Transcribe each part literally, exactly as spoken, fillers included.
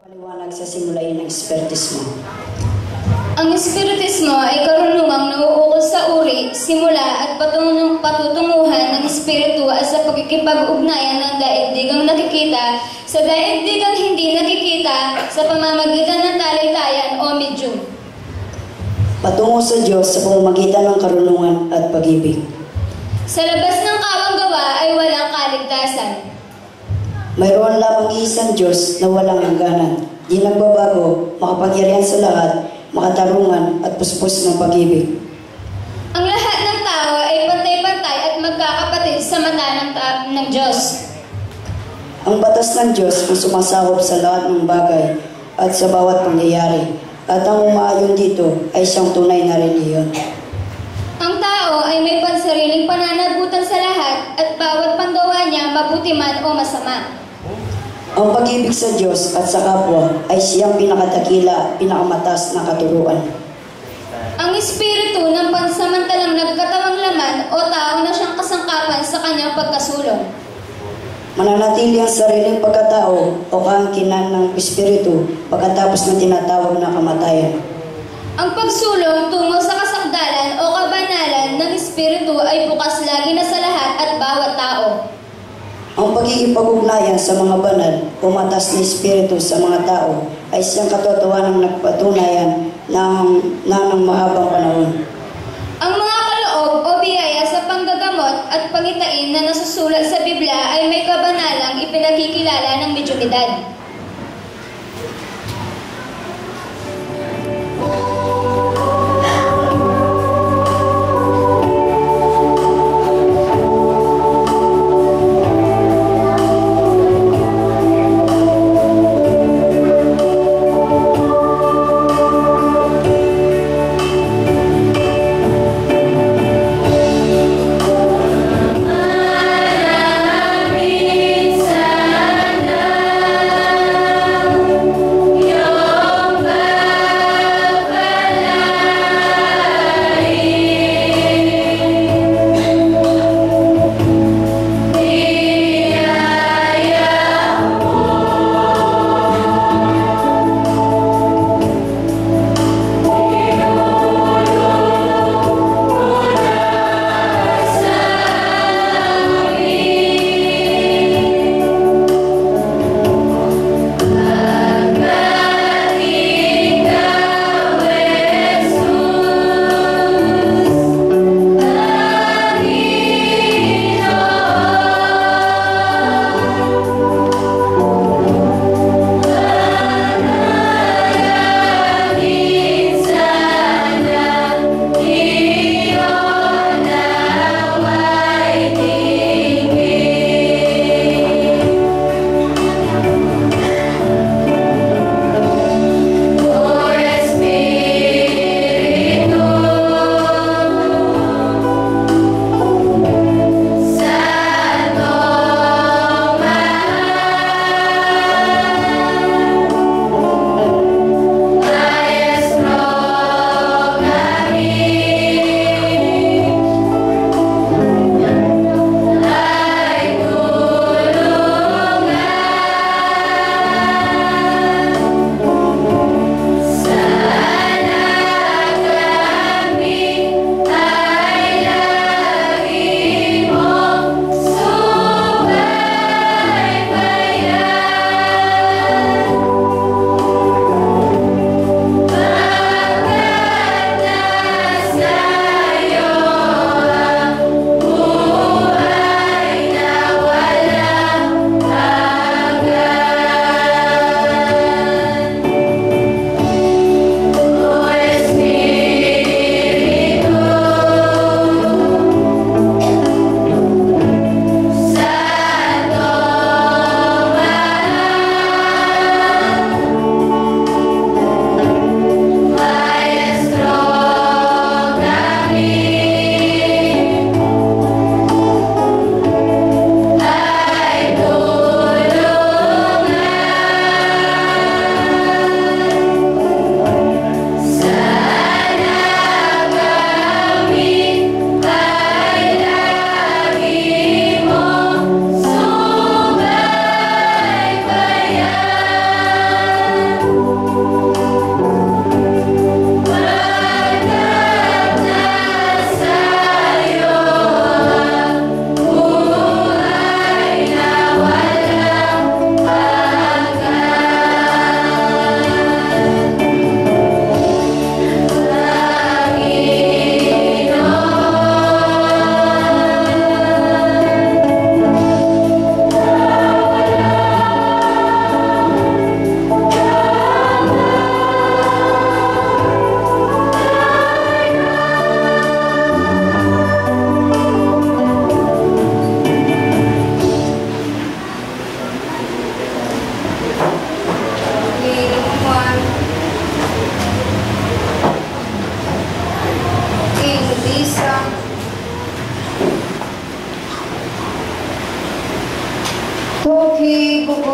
Paliwanag sa simulain ng Espiritismo. Ang Espiritismo ay karunungang nauukol sa uri, simula at patunung-, patutunguhan ng Espiritu at sa pakikipag-ugnayan ng daigdigang nakikita sa daigdigang hindi nakikita sa pamamagitan ng talitayan o medium. Patungo sa Diyos sa pamamagitan ng karunungan at pag-ibig. Sa labas ng kawang gawa ay walang kaligtasan. Mayroon lamang isang Diyos na walang hangganan, di nagbabago, makapangyarihan sa lahat, makatarungan, at puspos ng pag-ibig. Ang lahat ng tao ay pantay-pantay at magkakapatid sa mata ng ta-, ng Diyos. Ang batas ng Diyos ang sumasakop sa lahat ng bagay at sa bawat pangyayari, at ang umaayon dito ay siyang tunay na relihiyon. Ang tao ay may pansariling pananagutan sa lahat at bawat panggawa niya, mabuti man o masama. Ang pag-ibig sa Diyos at sa kapwa ay siyang pinakadakila, pinakamataas na katuruan. Ang Espiritu ng pansamantalang nagkatawang laman o tao na siyang kasangkapan sa kanyang pagkasulong. Mananatili ang sariling pagkatao o kaangkinan ng Espiritu pagkatapos ng tinatawag na kamatayan. Ang pagsulong tungo sa kasakdalan o kabanalan ng Espiritu ay bukas lagi na sa lahat at bawat tao. Ang pakikipag-ugnayan sa mga banal o matas na espiritu sa mga tao ay siyang katotohanan ng patunayan ng, na ng mahabang panahon. Ang mga kaloob o biyaya sa panggagamot at pangitain na nasusulat sa Biblia ay may kabanalang ipinakikilala ng mediumidad.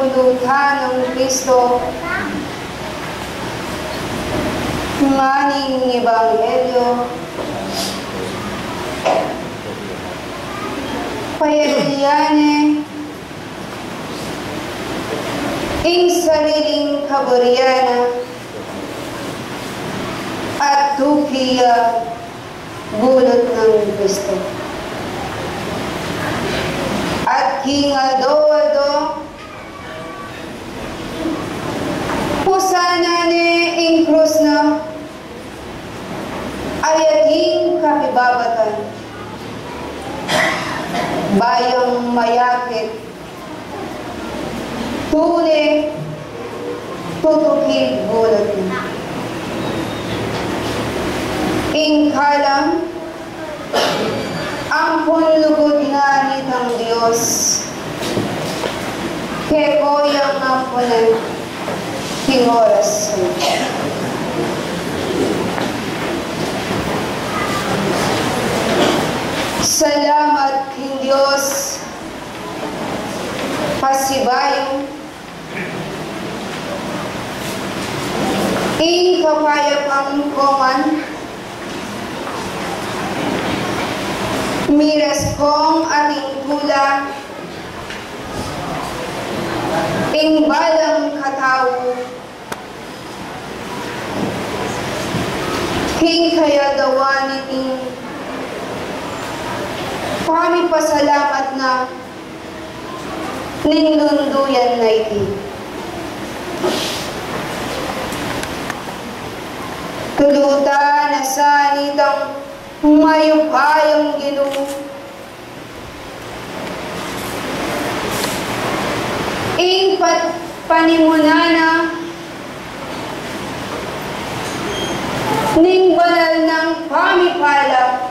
Luta nang Kristo, ngana ning Ebanghelyo, payarian ne ing sariling kaburian na at tuki ya gulut nang Kristo. At king aldo-aldo, pusanan ne ing krus na, at ing kapibabatan, ba yang mayakit, tune tutuki gulut na. Ing kalam, ampon lugud na nitang Dios keko yang ampunan king oras a iti. Salamat king Dios. Pasibayu, ing kapayapan ko man, miras kong ating tula ing balang katau king kayaldawan niting pamipasalamat na ning lunduyan na iti. Tulutan na sa nitang mayupayang Ginu ing pat-, panimunan na ning banal nang pamipala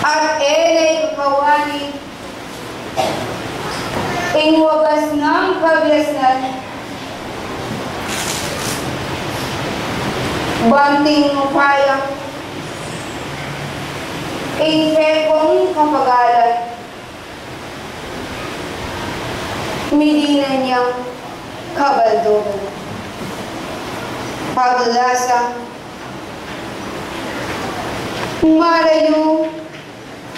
at e ne kakawanin ing wagas nang kabiasnan, banting upaya ing kekong kapagalan, midi na niyang kabaldugan. Paglasang marayu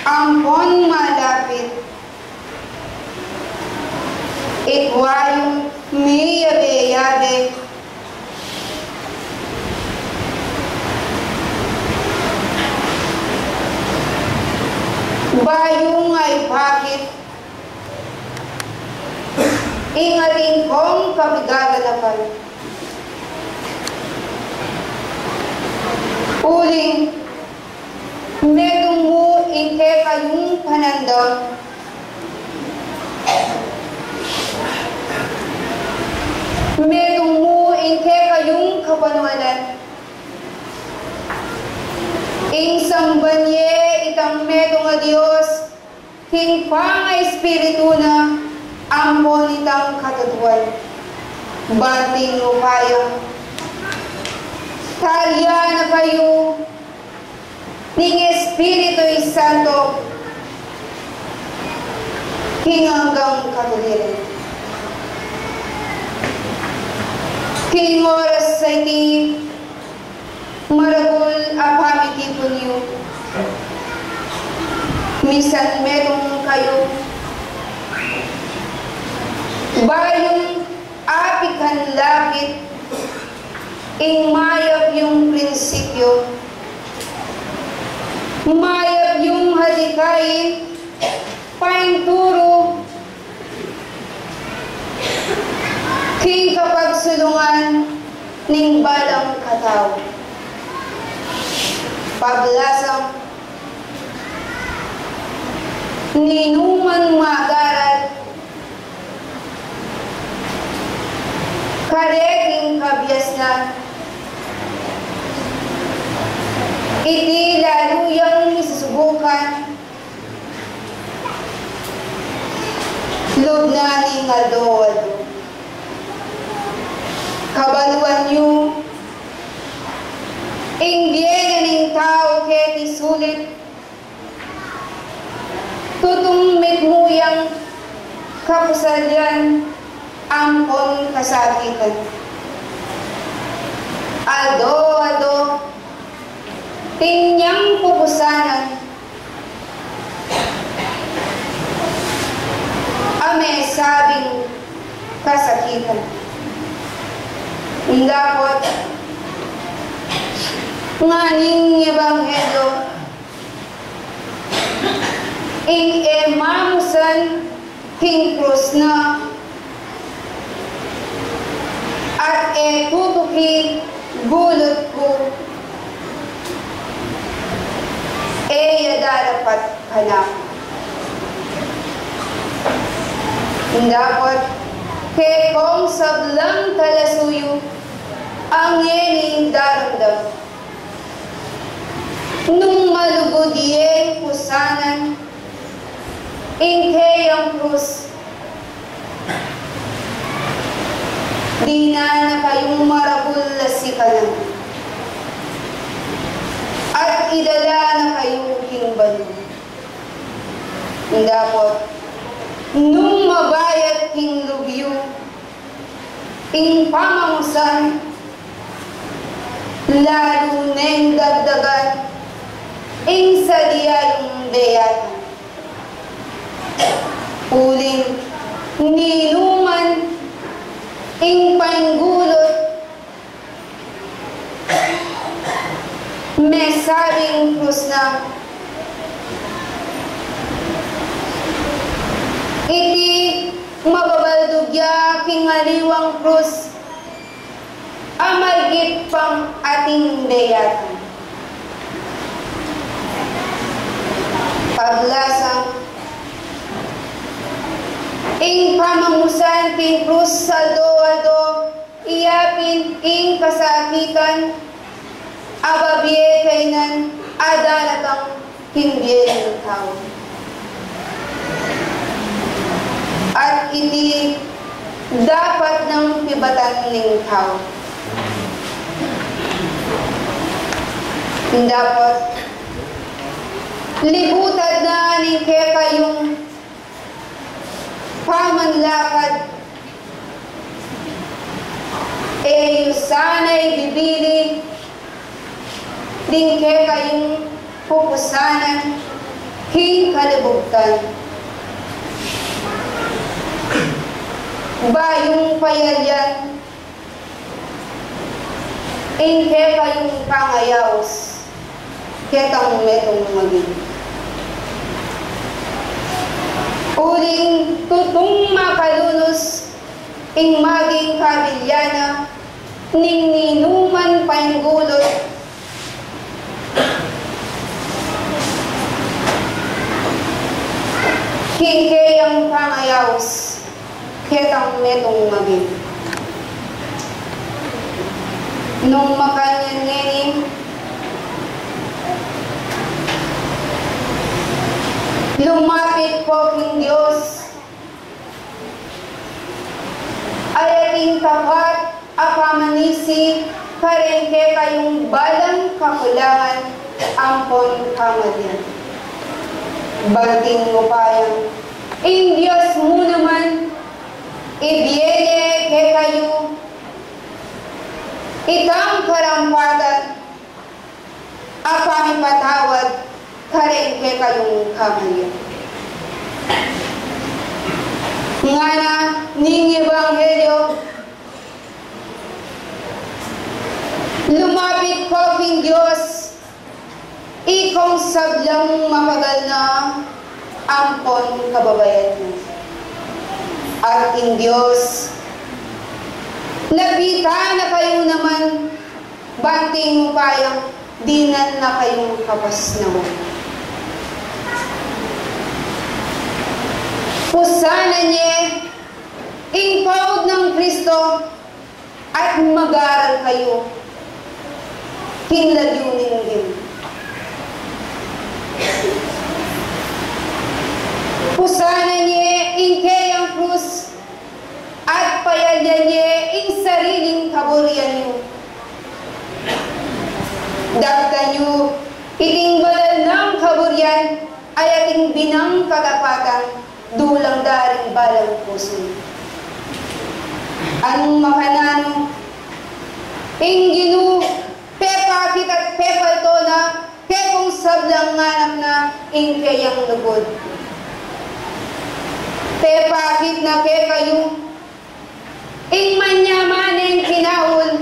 ampon malapit, ikwa yung miyabe-yabe, ba yung aipakit ing atin kong kapigaganapan. Uling metung mu ing kekayung panandam, metung mu ing kekayung kapanuanan, ing samban ye itang metung a Dios king pangaespiritu na ampon itang katutuan. Banting upaya, talian na kayu ning Espiritu Santo king anggang katuliran. King oras a iti, maragul a pamikipun yu, misan metung kayu, ba yung apikan lapit ing mayap yung prinsipyu, mayap yung hadikain, painturu king kapagsulungan ning balang katau. Paglasang ninuman magarat kareting kabiasnan, iti lalu yang misusubukan lub na ning aldo-aldo. Kabaluan yu, ing bie na ning tau keti sulit, tutung mitmu yang kapusalyan ampon kasakitan. Aldo-aldo, inyang pupusanan a mesabing kasakitan. Dapot ngana ning ebanghelyo, ing e mamusan king krus na at e tutuki gulut ku, e ya darapat kanaku. Dapot kekong sablang talasuyu a ngeni daramdam. Nung malugud yeng pusanan ing keyang krus, dinan na kayung maragul a sikanan at idala na kayu king banua. Dapot nung mabayat king lub yu ing pamamusan, lalu neng dagdagan ing sadya yung beyatan. Uling ninuman ing painggulut, mesabing krus na. Iti mababaldug ya king aliwang krus a maigit pang ating beyatan. Paglasang ing pamamusan king krus aldo-aldo, iya pin ing kasakitan a babie kainan a daratang king bie ning tau. At iti dapat nang pibatan ning tau. Dapot libutad na ning kekayung pamanlakad, e yu sana ibibili ding kekayung pupusanan king kalibugtan. Bayung payalyan ing kekayung pangayaus ketang metung maging. Uling tutung makalunus ing maging kabilya na ning ninuman painggulut king keyang pangayaus ketang metung maging. Nung makanyan ngeni, lumapit ko king Dios, a ating tapat a pamanisi kareng kekayung balang kakulangan ampon kamalian. Banting mu pa yang ing Dios mu naman ibie ne kekayu itang karampatan a pamipatawad kareng kekayung kamalian. Ngana ning ebanghelyo, lumapit ko king Dios, ikong sablang makagal na ampon kababayat na. At ing Dios, lapitan na kayu naman, banting mu pa yang dinan na kayung kapasnawan. Pusanan ye ing paud nang Kristo at mag-aral kayu king lagyu ning Ginu. Pusanan ye ing keyang krus at payalyan ye ing sariling kaburian yu. Daptan yu iting banal nang kaburian a ating binang katapatan dulang da ring balang pusu. Anung makananu, ing Ginu pepakit at pepalto na kekong sablang anak na ing keyang lugud. Pepakit na kekayu ing manyaman neng kinaun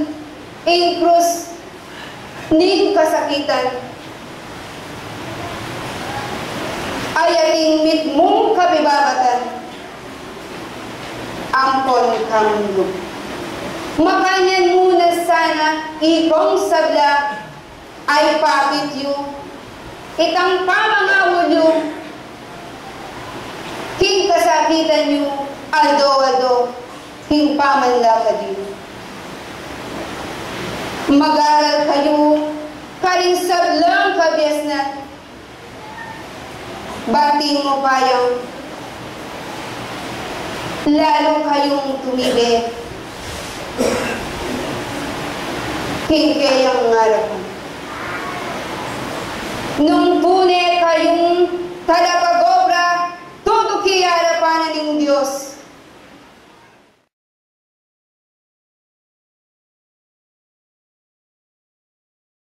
ing krus ning kasakitan. Ay ating mitmung kabibabatan ampon kamundu. Makanyan mu na sana ikong sabla ay pakit yu itang pamangaul yu king kasakitan yu aldo-aldo king pamanlakad yu. Mag-aral kayu karing sablang kabiasnan. Bati mu pa yang lalu kayung tumibe king keyang arapan. Nung tune kayung talapag-obra tutu king arapan ning Dios,